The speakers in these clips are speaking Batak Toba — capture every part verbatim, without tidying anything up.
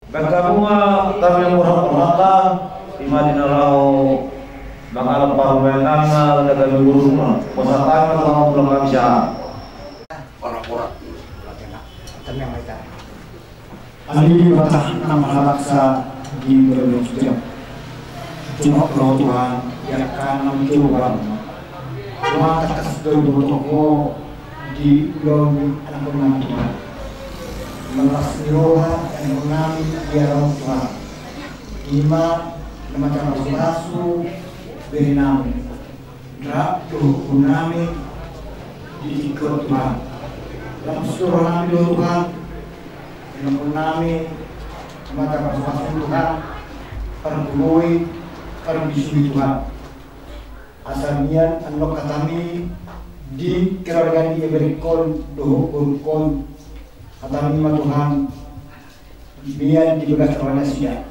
Baen hamu ma hami na mangurhon-urhon hata, ima di na laho mangalap parumaenanna, na gabe guruna. Posa hami ma tu hamu, mulak hami sian. Ora-ora. Tenang, tenang, tenang. Ale Debata na marhalaksa di bagasan jam. Jonok do Tuhan, di angka na manjou Ho. Ua tangkas do diboto Ho di ulaon ni anakkonami Tuhan. Las ni roha anakkonami di ari on Tuhan. Ima na manjalo pasu-pasu bere nami. Rap dohot guru nami di tingki on Tuhan. Laos dohot nami do Tuhan. Anakkonami, na manjalo pasu-pasu Tuhan. Parguru i, parbisui Tuhan. Asa mian annon hatami di keluarga ni berekkon dohot gurungkon. Hatami ma Tuhan, mian di bagasan roha nasida.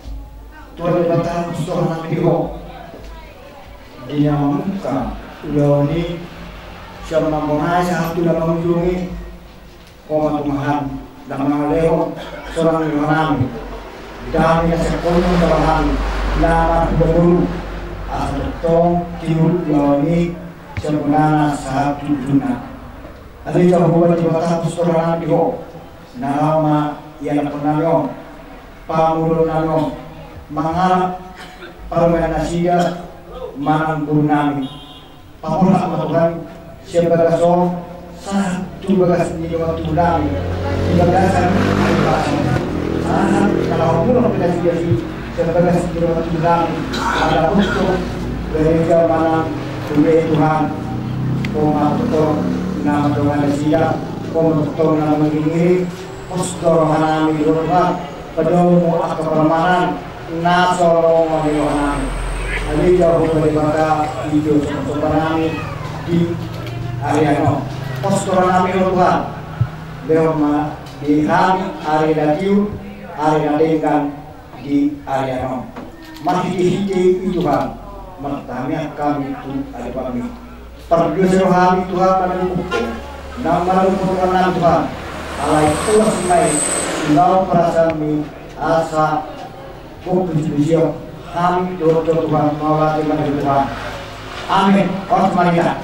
Tuhan Debata, pos do rohanami di Ho. Di na mamungka ulaon i, sian mambonai sahat tu na mangujungi. Ho ma Tuhan, na mangalehon sonang ni rohanami. Dame na singkop ni rohanami, na marhite boru. Asa tongtong tiur ulaon i, sian bona sahat tu ujungna. Ale Jahowa Debata, pos do rohanami di Ho. Na laho ma ianakhon nami on, pamoruon nami on, mangalap parumaen nasida manang guru nami. Paborhat ma Tuhan, sian bagas on sahat tu bagas ni dongan tubu nami di bagasan ari Pasu. Sahat na laho mulak pe nasida i sian bagas ni dongan tubu nami, mandapothon gareja manang tu be Tuhan. Ho ma tongtong na mandongani nasida, Ho ma tongtong na mangiringiring. Pos do rohanami di Ho Tuhan, padomu angka parmahan na so lomo ni rohanami. Ale Jahowa Debata, i do somba-sombanami di ari on. Pos do rohanami di Ho Tuhan, lehon ma di hami ari na tiur, ari na denggan, di ari on. Marhite-hite i Tuhan, martangiang hami tu adopanmi. Pardosa do hami Tuhan, manungkun Ho, nang manungkun Ho nang Tuhan. Alai pola sonai, ulaon parasaanmi, asa hupuji-pujion hami dohot Ho Tuhan, mauliate ma di Ho Tuhan. Amin. Horas ma di hita.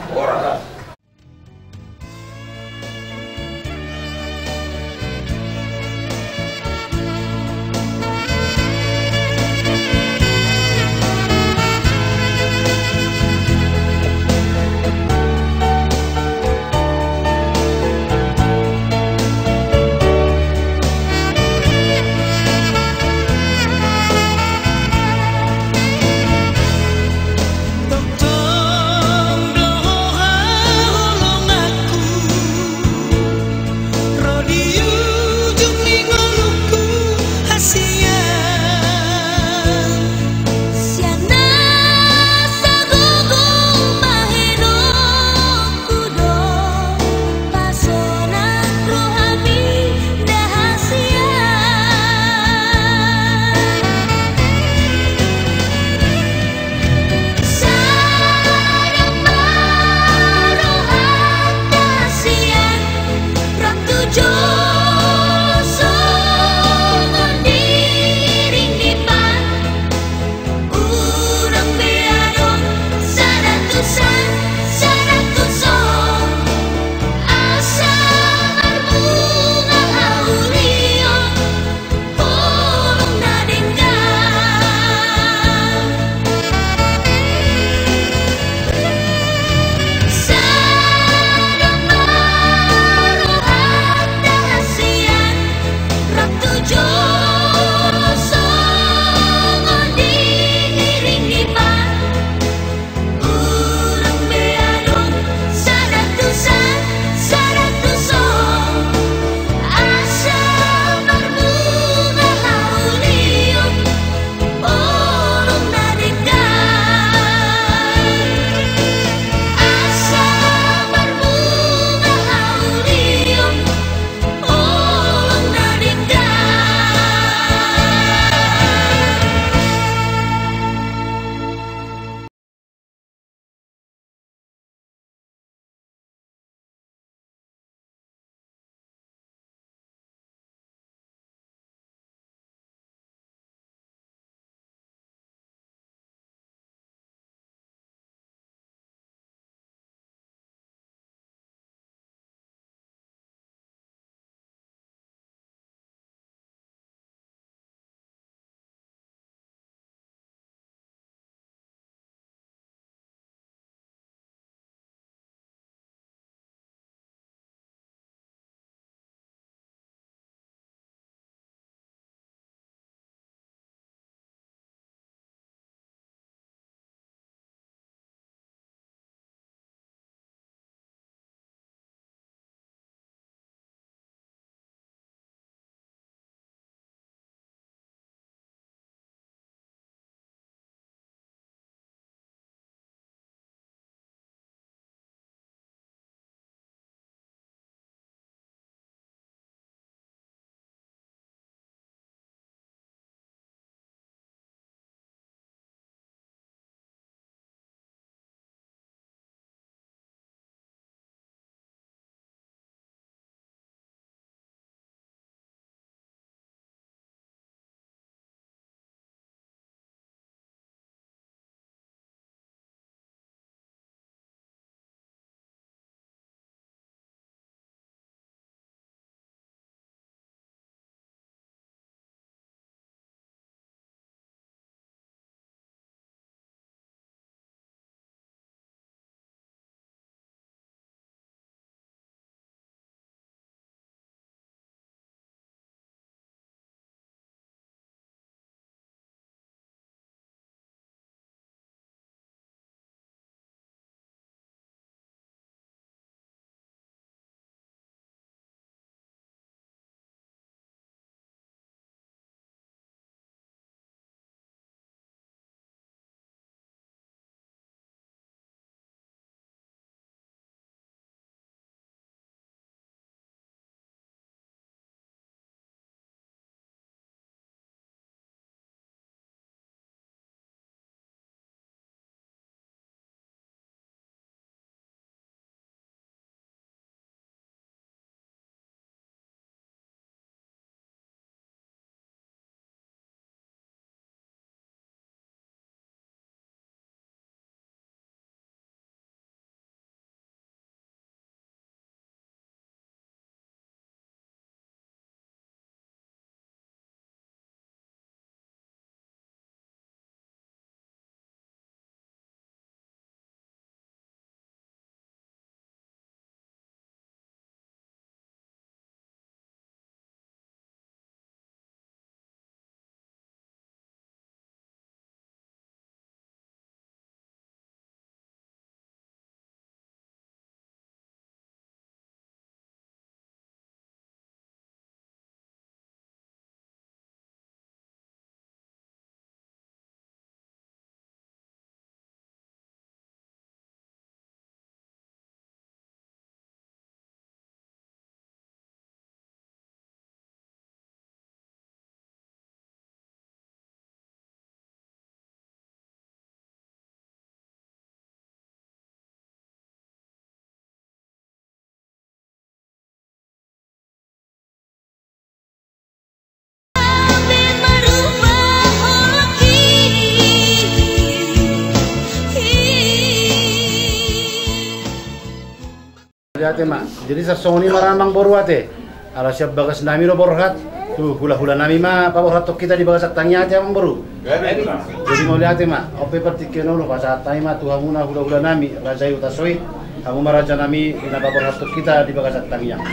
Ate ma. Jadi sasongon i ma ra amang boru ate. Ala sian bagas nami do borhat. Tu hula-hula nami ma paborhathon hita di bagasan tangiang ate amang boru. Jadi mauliate ma. On pe partingkian on hupasahat hami ma tu hamuna hula-hula nami raja i Hutasoit. Hamu ma raja nami di na paborhathon hita di bagasan tangiang.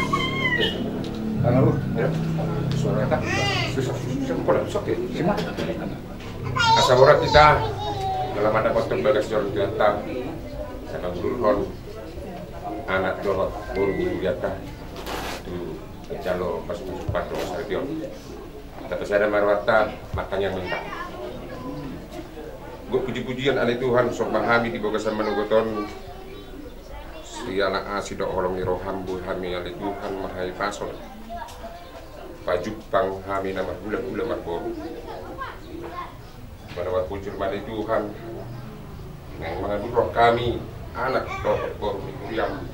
Asa borhat hita. Dalam ada potong bagas jorong tu hita. Sama guru hon. Anak dohot boru ni hurianta tu jalo pas tu supat dohot saripion. Tapi sada marwata matang yang mentang. Buat puji-pujian ale Tuhan, somba hami di bagasan manogot on. Siala asi dohot holong ni roham, buat hami ale Tuhan, mahai pason. Pajumpang hami na marhula-hula marboru. Manawan bujur ma ale Tuhan. Naeng mangadurhon hami anak dohot boru ni huriam.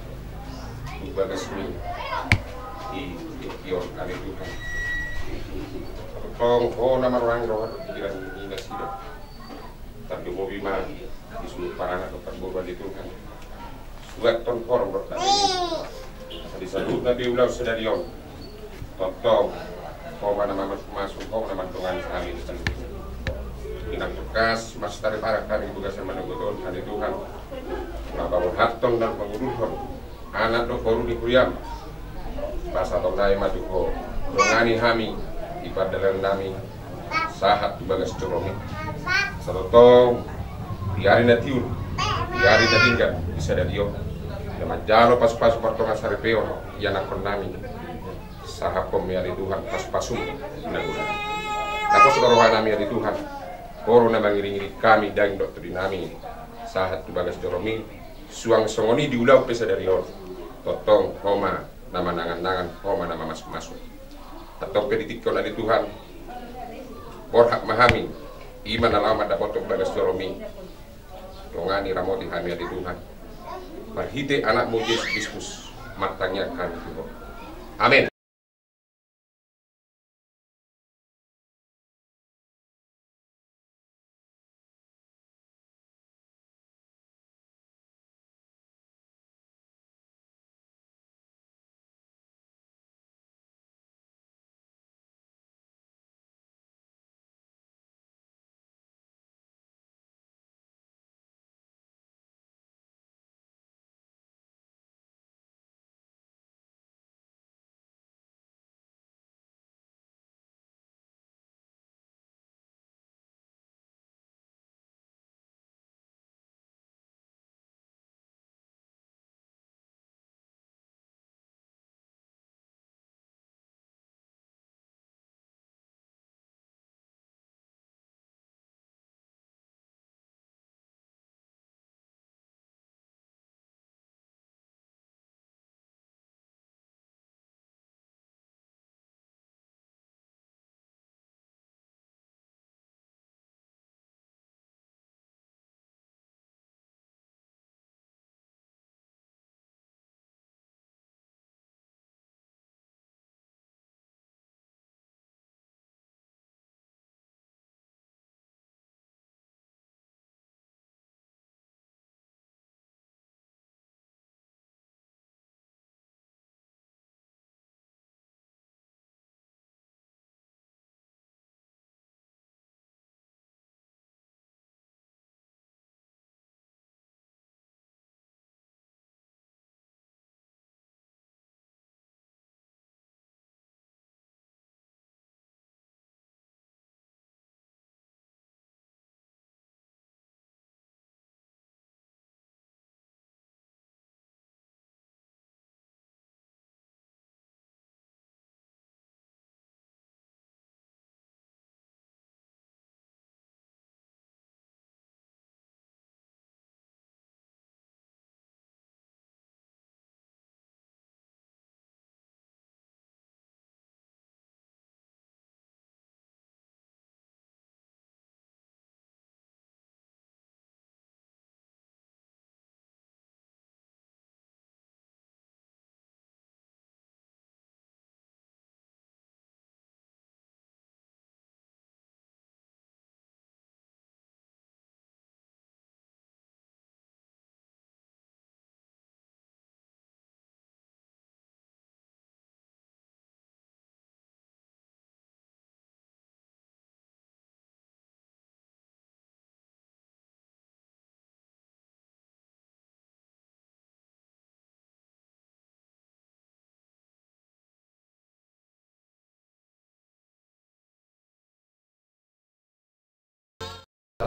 Tu bagas ni i, i, ion ale Tuhan. Tong ho na marohang roha pikiran ni nasida. Tarlumobi ma di suhut paranak dohot parboru ale Tuhan. Suathon horong dohot dame. Di saluhutna be ulaon sadari on. Tongtong ho ma na mamasuk-masuk, ho ma na mandongani hami di saluhutna. Inang tungkas, mas tariparak hami di bagasan manogot on ale Tuhan. Mangkaborhathon dan mangudurhon anak dohot boru ni huriam. Pasahaton nami ma tu ho. Dongani hami di pardalanan nami sahat tu bagas jorong i. Satongtong di ari na tiur, di ari na denggan di sadari on. Na manjalo pasu-pasu partonga saripeon ianakhon nami. Sahaphon ma ale Tuhan pasu-pasu na guna. Tapos do roha nami ale Tuhan. Ho do na mangiring-iring hami daging dohot tondi nami. Sahat tu bagas jorong i. Suang songon i di ulaon pe sadari on. Tongtong ho ma na manangan-nangan, ho ma na mamasuk-masuk. Antong pe di tingki on ale Tuhan. Borhat ma hami. I ma na laho mandapothon bagas jorong i. Dongani ramoti hami ale Tuhan. Marhite anakmu Jesus Kristus. Martangiang hami tu ho. Amen.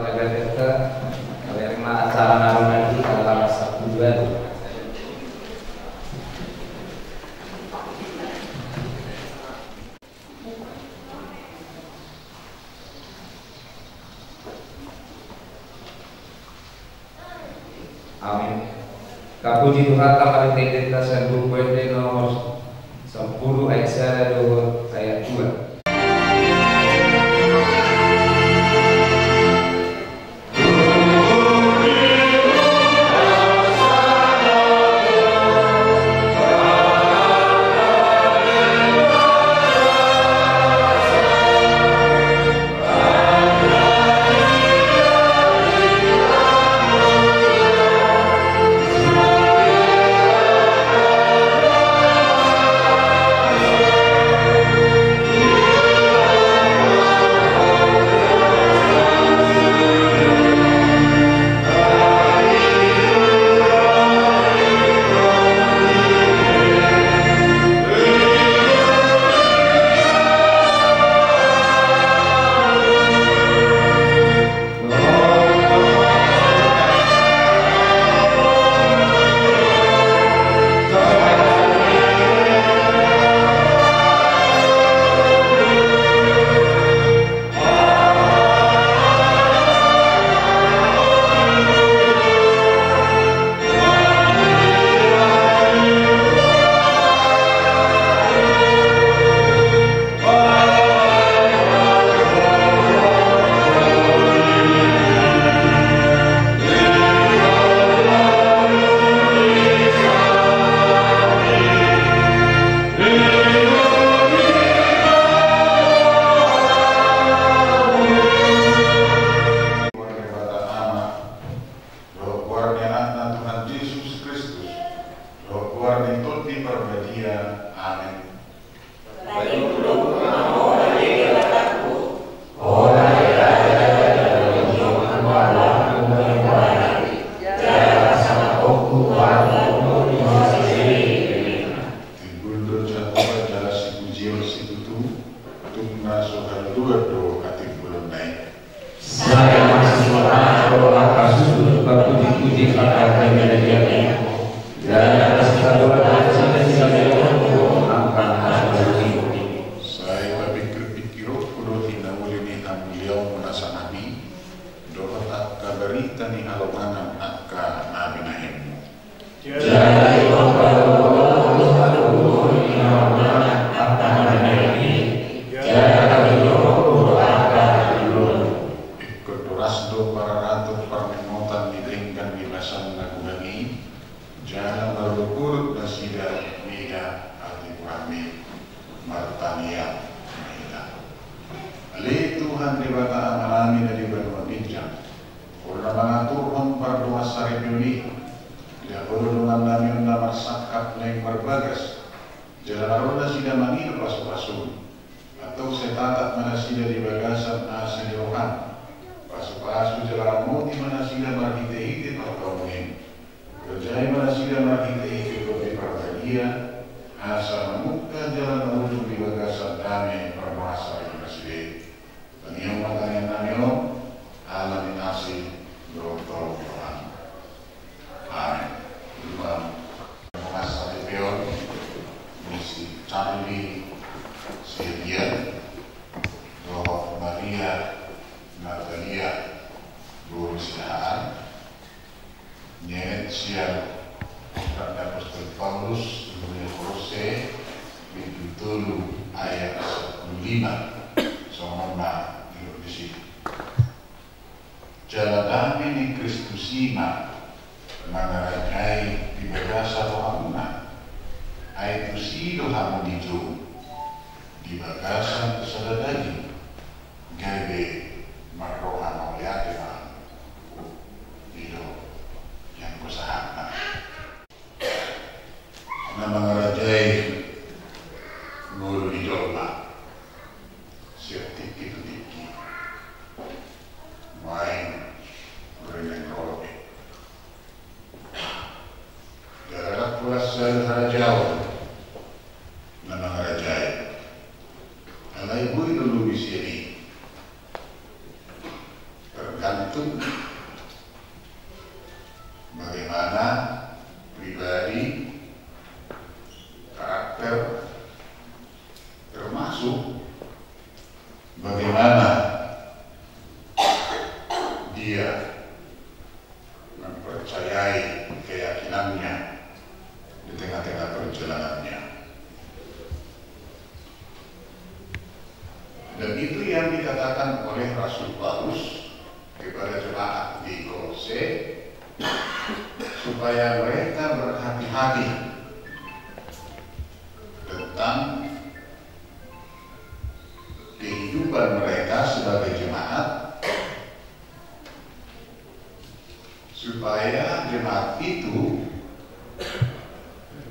Pada kita, karena acara narunan di dalam satu dua. Amin. Tapuji Tuhanta ma di tendenta sian Buku Ende nomor sampulu ayat sada dohot ayat dua. Dohot goar ni Anakna Tuhan Jesus Kristus, dohot goar ni Tondi Parbadia. Amin. Timbul do Jahowa jala sipujion situtu, tung na so halualuan do hatimbulonna i. Sai masiroha do angka suhut pamujimuji angka harajaon ni Ho, jala sai masiroha do angka harajaon ni Ho. Sai papingkirpingkironku do hinauli ni hamuliaonmu na sangap i, dohot angka barita ni halongangan angka na binahenmu. Jala dipaboa do halualuhon ni haholongan angka na binahen i, jala dipaboa do angka halualuhon. Ingkon doras do pararaton parningotan ni denggan ni basam na godang i, jala marolopolop nasida mida hatigoranmi. Martangiang ma hita. Ale Tuhan Debata Amanami na di banua ginjang, Ho do na mangaturhon pardongansaripeon i. Jala Ho do dongannami on na marsangkap naeng marbagas, jala na ro nasida mangido pasupasum. Antong sai tatap ma nasida di bagasan asi ni roham. Pasupasu jala ramoti ma nasida marhitehite parkaungan i. Rajai ma nasida marhitehite Tondi Parbadia, asa mamungka jala marujung di bagasan dame pardongansaripeon nasida i. Tangiang ma tangiangnami on, ala ni asi dohot holong ni roham. Amin. Ulaon pardongansaripeon ni si Charlie Siagian dohot Maria Natalia boru Siahaan. Nienet sian Surat ni Apostel Paulus tu hula ni Kolosse, bindu tolu ayat sampulu lima. Songon on ma didok disi. Jala dame ni Kristus i ma mangarajai di bagasan rohamuna. Ai tusi do hamu dijou di bagasan sada daging, gabe marroha mauliate ma hamu. I do ianggo sahatna. Na mangarajai ngolu ni jolma sian tingki tu tingki. Nuaeng ro i naeng ro be. Jala ndang pola sahali harajaon na mangarajai. Alai boi do lobi sian i. Tergantung Bagaimana dia mempercayai keyakinannya di tengah-tengah perjalanannya. Dan itu yang dikatakan oleh Rasul Paulus kepada jemaat di Kolose, supaya mereka berhati-hati tentang kehidupan mereka sebagai jemaat, supaya jemaat itu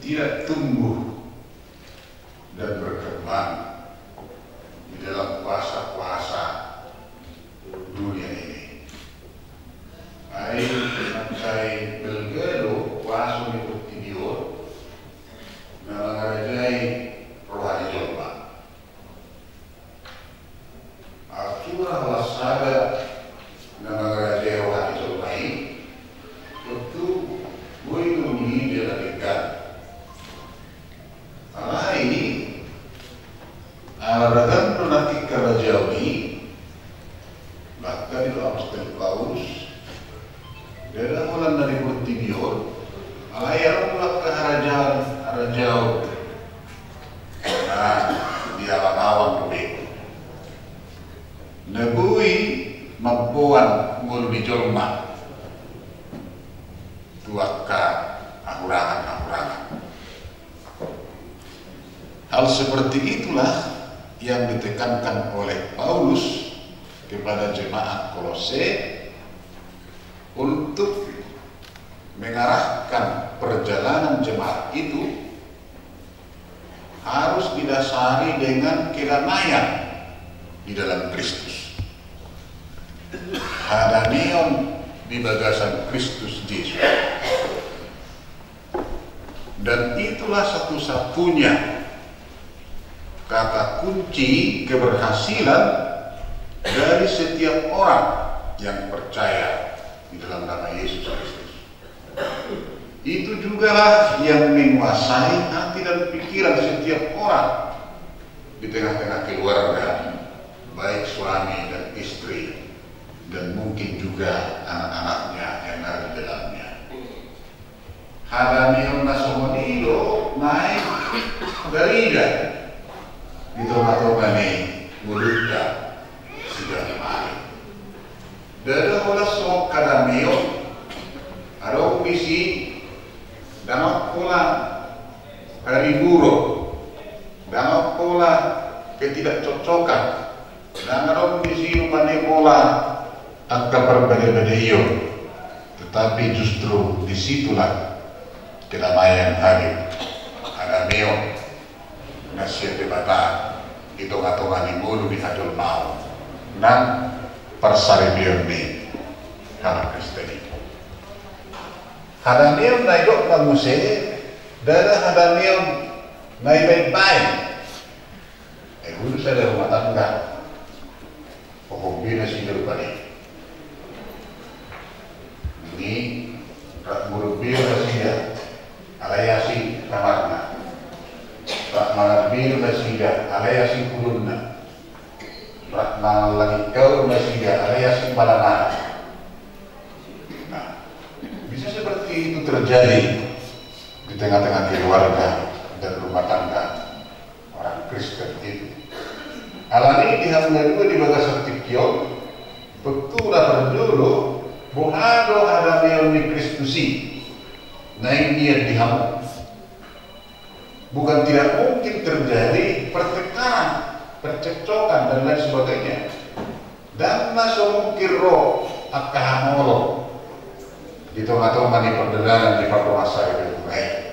tidak tumbuh dan berkembang di dalam kuasa-kuasa dunia ini. Ai, sai balga do kuaso ni portibi on na mangarajai roha ni jolma. Atura holan sada na mangarajai roha ni jolma i, tontu boi do i jala denggan. Alai, ala ragam do na tingkarajaon i, bahkan do apostel Paulus, ndada holan na di portibi on, alai adong do angka harajaon, harajaon na di awang-awang do be, na boi mamboan ngolu ni jolma tu angka hahurangan-hahurangan. Hal seperti itulah yang ditekankan oleh Paulus kepada jemaat Kolose untuk mengarahkan perjalanan jemaat itu harus didasari dengan kedamaian di dalam Kristus. Hadameon di bagasan Kristus Jesus. Dan itulah satu-satunya kata kunci keberhasilan dari setiap orang yang percaya di dalam nama Yesus Kristus. Itu jugalah yang menguasai hati dan pikiran setiap orang di tengah-tengah keluarga, baik suami dan istri, dan mungkin juga anak-anaknya yang ada di dalamnya. Hadameon na songon i do naeng tarida di tonga-tonga ni ngolunta siganup ari. Ndada holan songon hadameon, adong disi ndang pola hariburon, ndang pola ketidakcocokan, ndang adong disi rupani pola angka parbada-badaion, tetapi justru disitulah kedamaian hadir. Hadameon na sian Debata di tonga-tonga ni ngolu ni hajolmaon nang parsaripeon ni halak Kristen i. Hadameon na didok na muse, ndada hadameon na ibaen-baen. Ai ulu sada rumah tangga, hohom be nasida rupani. Ini rap muruk be nasida, alai asi kamarna. Rap mangan be nasida, alai asi pudunna. Rap mangan langit kaur nasida, alai asi palamana. Nah, bisa seperti itu terjadi di tengah-tengah keluarga dan rumah tangga orang Kristen itu. Alani di hamu na dua di bagasan tingki on, tontu na parjolo, boha do hadameon ni Kristus i naeng dian di hamu. Bukan tidak mungkin terjadi pertengkaran, percekcokan, dan lain sebagainya. Dan na so mungkin ro angka hangoluan di tonga-tonga ni pardalanan ni pardongansaripeon i.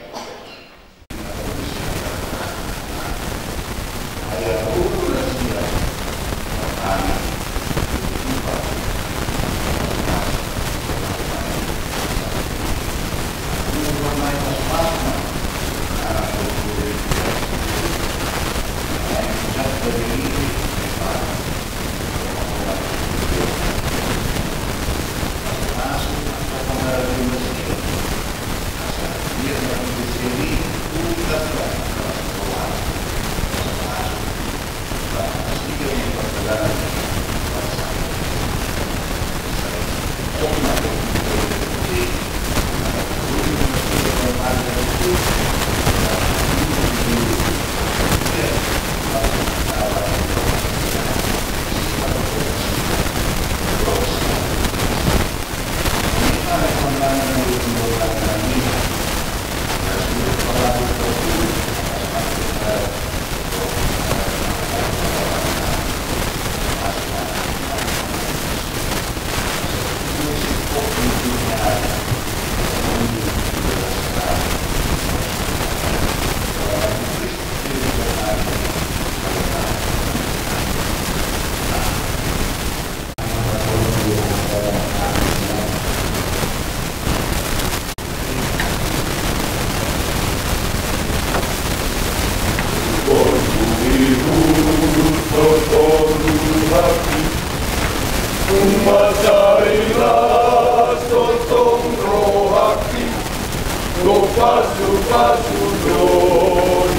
Pasu-pasu do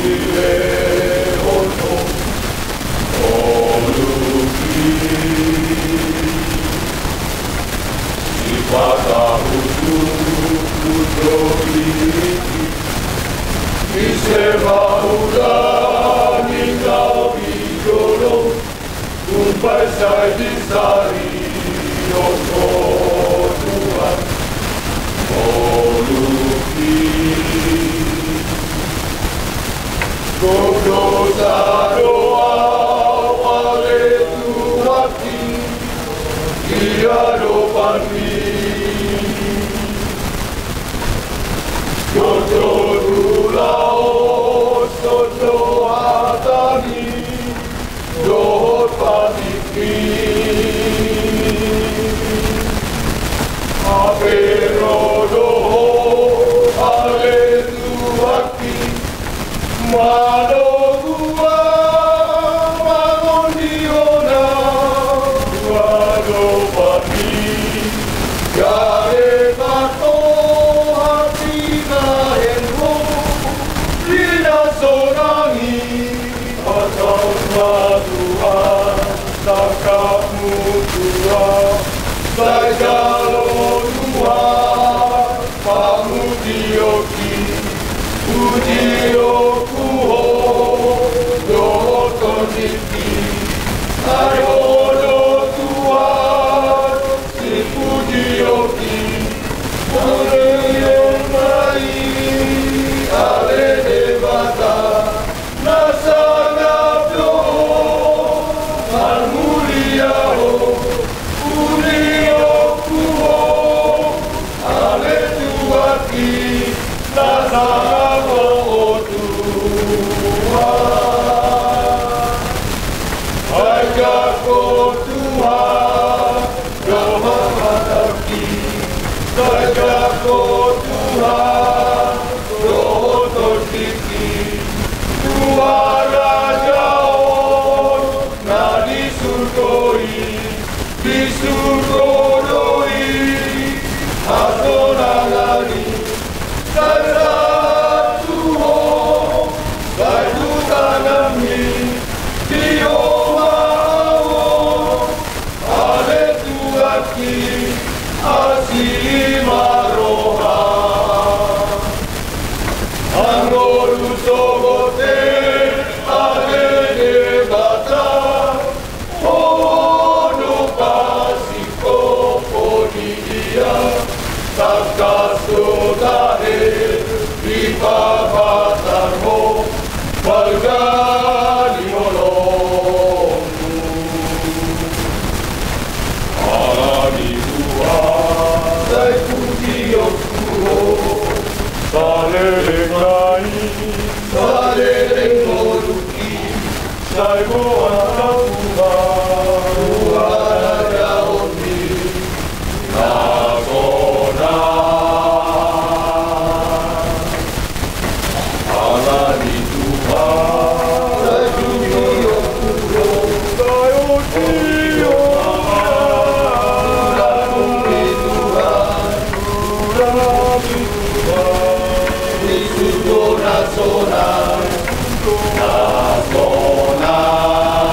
dilehon ho, oluki. Sipata hujung hujung diri, ise ma huda ni nabi jolo. Tumpai sai disari on ho Tuhan, oluki. Gok dosa do au ale Tuhanki, di adopanMi. Gok do ulaon do hataMi dohot patikMi. Hape ro do ho ale Tuhanki, manogu au mangondihon au tu adopanMi. Gabe ma ho hatibahen ho di na sonang i. Pasaut ma Tuhan sangkapMu tu au, sai jalo Tuhan pamujionki. Pujionku ho dohot tondingki, ai Ho do Tuhan sipujionki. Pujionku ma i ale Debata, na sangap do Ho marmulia Ho. Pujionku ho ale Tuhanki, na sangap Ho Tuhan. Sai jangkon Tuhan dohot matangki, sai jangkon Tuhan dohot tondingki. Tu harajaon na di surgo i, di surgo do i hasonangan i. Sai sahat tu ho, sai tu tanganMi, di Ho ma au on, ale Tuhanki, asi ma rohaM. Anggo dung sogot ale Debata, Ho do pasingkophon ni dia, tangkas do tahe dipapatar ho balga ni holongMu. Alani Tuhan, sai pujionku ho, saleleng na i, saleleng ngolungki, sai boan Tuhan tu harajaonMi na sonang. Alani Tuhan, sai pujionku ho, sai pujionku ho, Tuhan, Tuhan, di surgo na sonang, na sonang.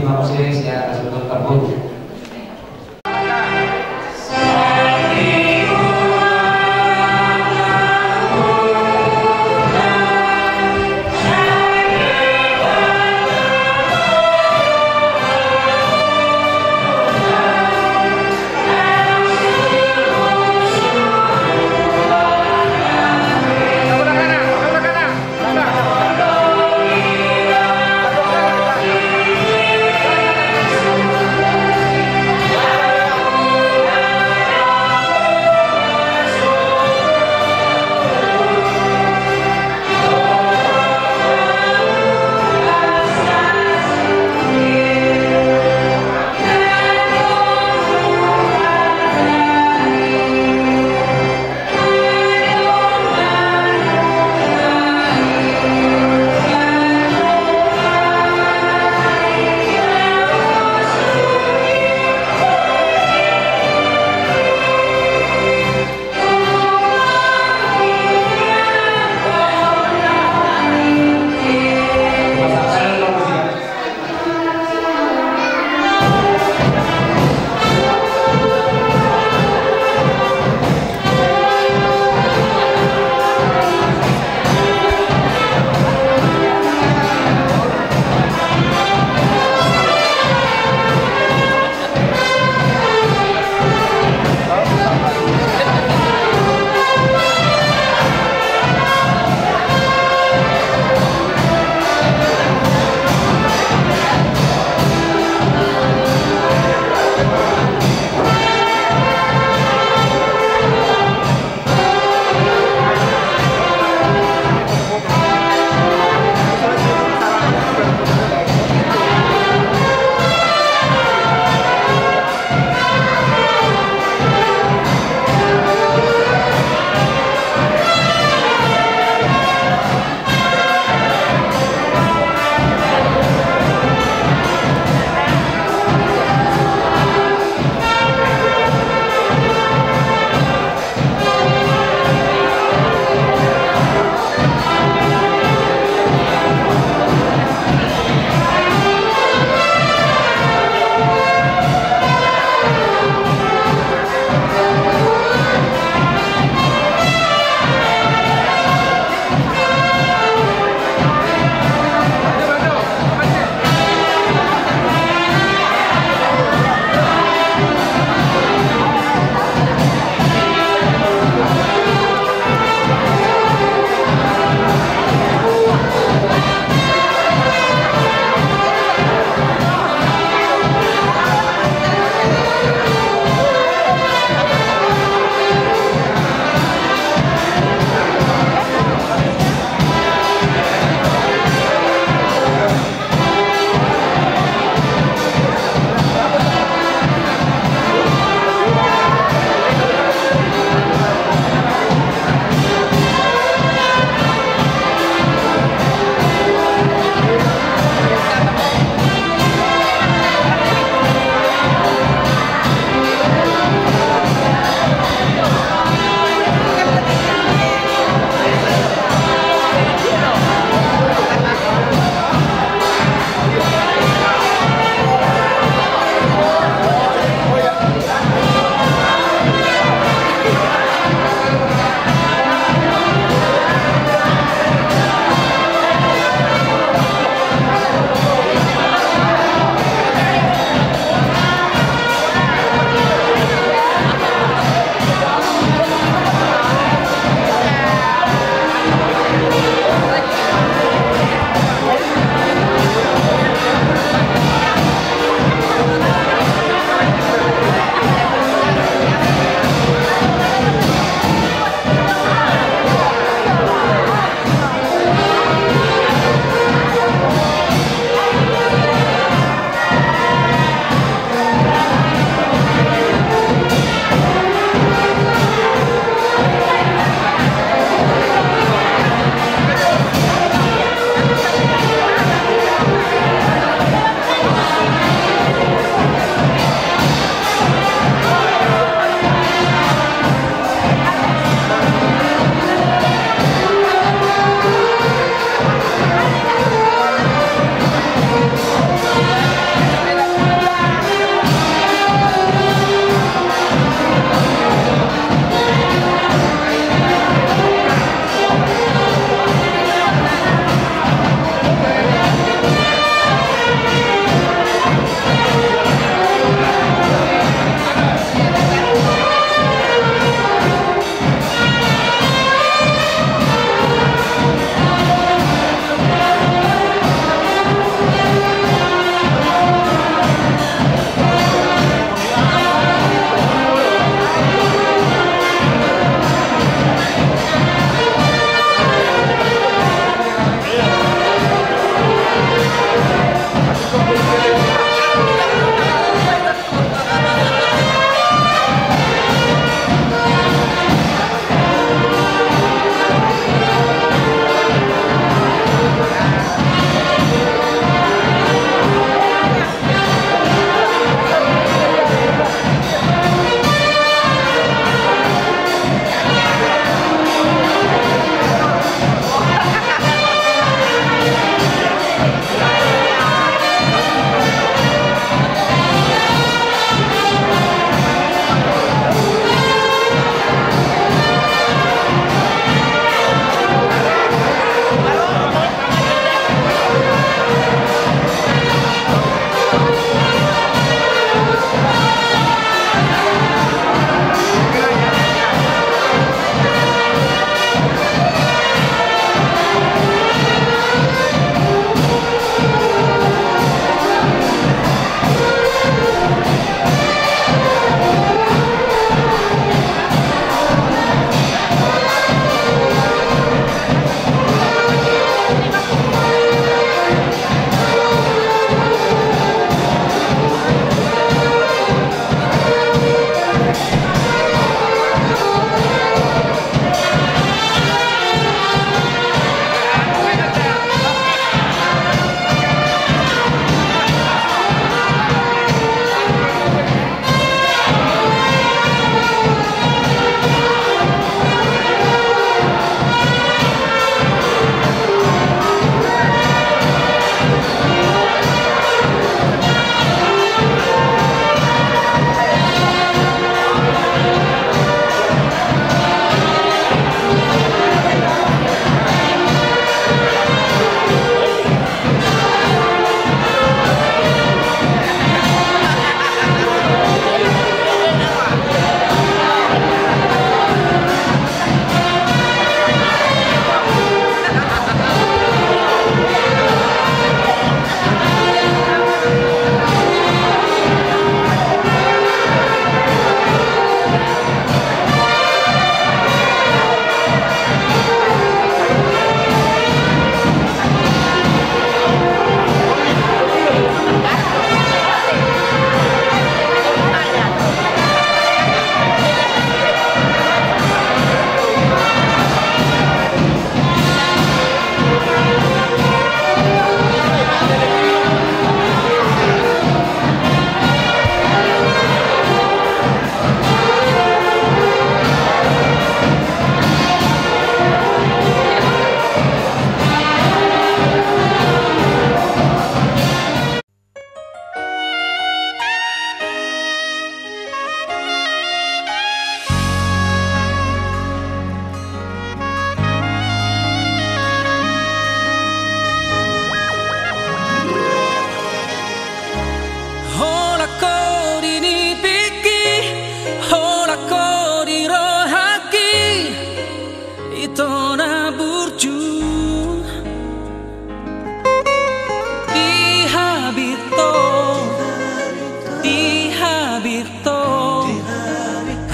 Mauliate sian Raja Tuan Parboru.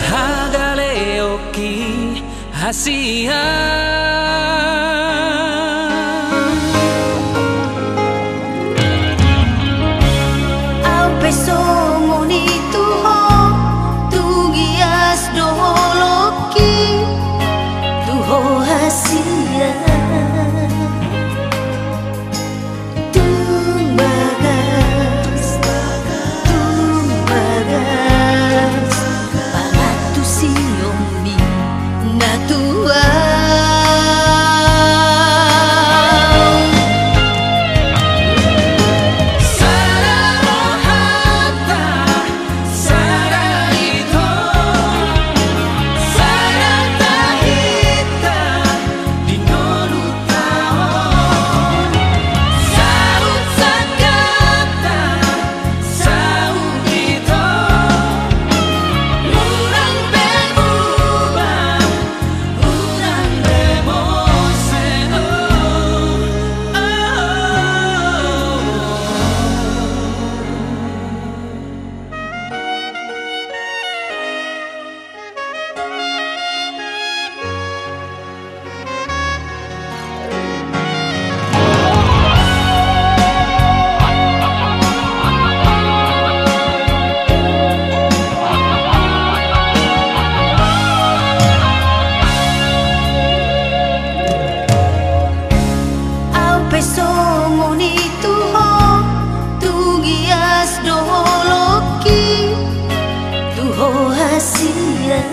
Hagaleonki hasian. Au pe songon i tu ho, tung ias do holongki, tu ho hasian. Tung bagas, tung bagas pangantusion ni na tua. Sada rohanta, sada ito, sada tahinta di ngolu. Au pe songon i tu ho, tung ias do holongki, tu ho hasian.